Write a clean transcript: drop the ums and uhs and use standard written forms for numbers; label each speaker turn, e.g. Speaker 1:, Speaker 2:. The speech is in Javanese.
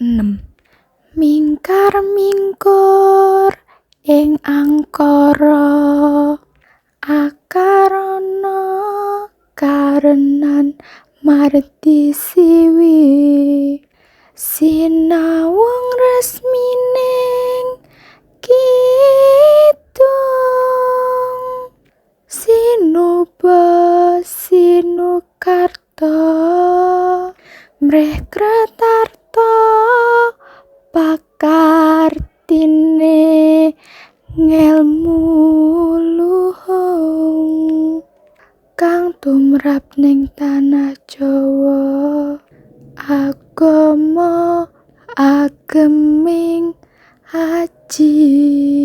Speaker 1: 6. Mingkar mingkur ing angkara akarana karenan mardi siwi sinawung resmining kidung sinuba sinukarta mrih kretarta pakartine ngelmu luhung kang tumrap ning tanah Jawa agama ageming aji.